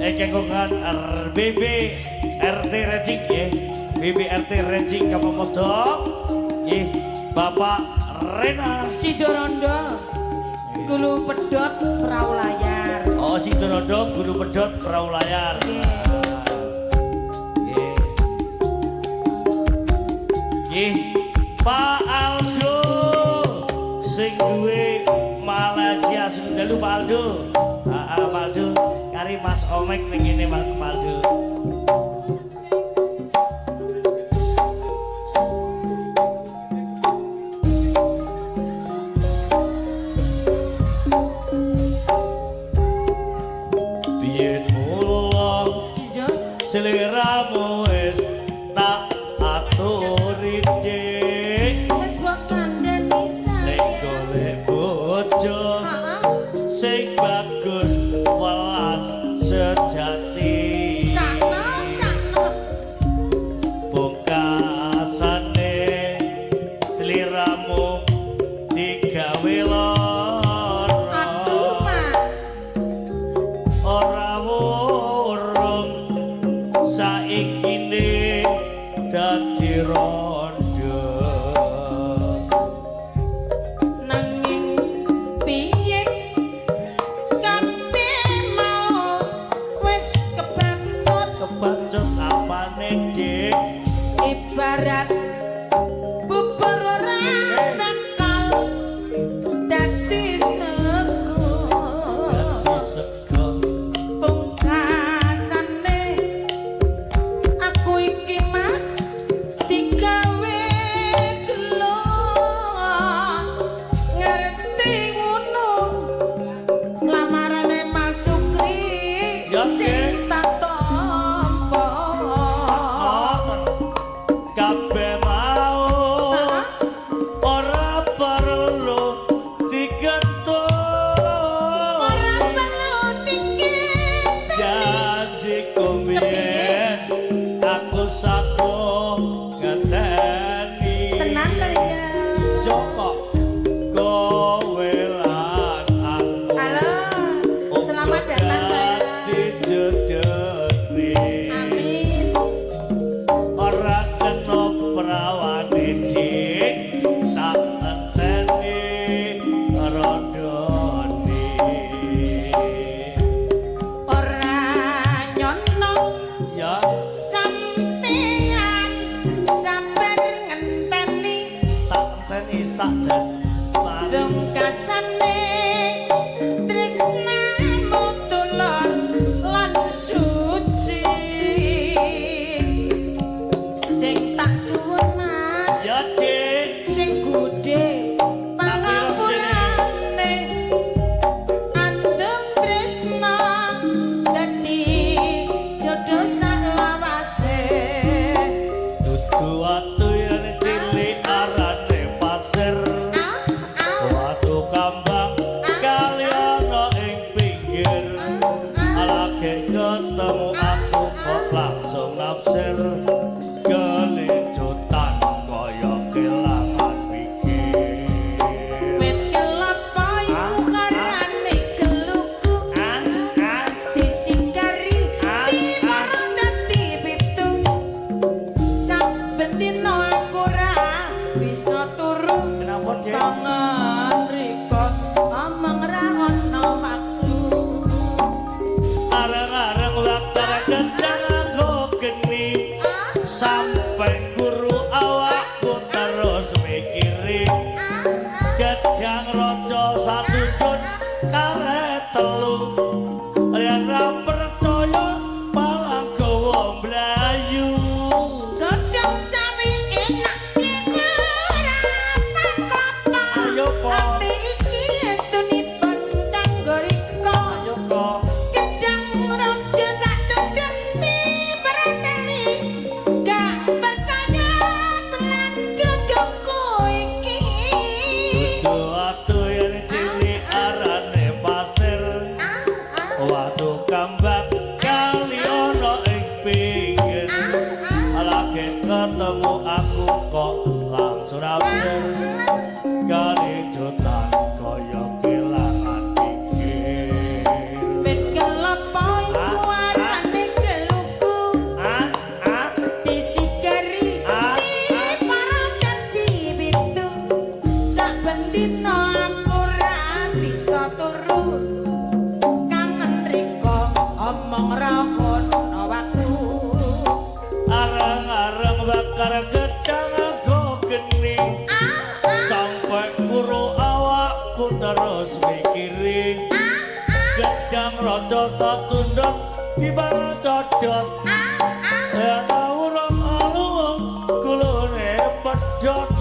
Kagungan RBB RT Rejing nggih. BBRT Rejing Kampung Modok. Nggih, Bapak Rena Sidorondo Gulu Pedot Perahu Layar. Oh, Sidorondo Gulu Pedot Perahu Layar. Nggih. Nggih. Nggih, Pak Aldo sing duwe Malaysia sing dalu Pak Aldo. Heeh, Pak Aldo, kari Mas Omek ning ngene Mas Aldo. Biyen mula Iya. seliramu wis tak aturi dik Wis mbok kandhani nek sayang. golek bojo Heeh. sing bagus welas sejati. Sakno, sakno. Pungkasane seliramu digawe lara. Aduh, Mas. Ora wurung saikine dadi rondo. Nanging piye kabeh mau wis kebacut. Kebacut apane, Dik? Ibarat bubur ora bakal dadi sego. Dadi sego. Pungkasane aku iki Mas digawe gelo. Ngerti ngono lamarane Mas Sukri Ya, sing Dik. tak tampa. Kabeh mau ora perlu diketut. Ora perlu diketut. Janjiku mbiyen aku sago ngenteni. Tenan ta ya? Joko kowe lan aku. Halo, selamat datang sayang. Dadi jodone. Amin. Ora kena prawane dik tak enteni rondone. Ora nyono Ya. Sampeyan sabar ngenteni. Tak enteni sak dan mari. Pungkasane tresnamu tulus lan suci. Sing tak suwun Mas, Ya, Dik. sing gedhe pangapurane, andem tresna dadi jodoh saklawase. Dudu watu yen cilik arane pasir. Ah, ah. Watu kambang kali ana ing pinggir. Lagi ketemu aku kok langsung nafsir. Kelincutan kaya kelangan pikir. Wit kelapa iku arane keluku. Ah, ah. Disingkari Ah, timoro dadi pitu. Saben dina aku ra bisa turu. Kenapa, Dik? Tangan riko omong ra ono waktu. Areng-areng bakar gedang nganggo geni. Sampai guru awakku terus mikiri. Gedang raja satu tun karet telu. Yen ra percaya malah gowo mlayu. Godhong sawi enak iku ora kelapa. Ayo, Po. Ati iki estunipun kanggo rika. Ayo kok. Gedang raja satundun diperteli. Gak percaya belan dodokku iki. Dudu watu yen cilik arane pasir. Watu kambang kali ana ing pinggir. Lagi ketemu aku kok langsung nafsir. Kelincutan kaya kelangan pikir. Wit kelapa iku Kidang raja satundhot diparacodot. Ah ah. Ya tau ora aluwung gulune pedhot.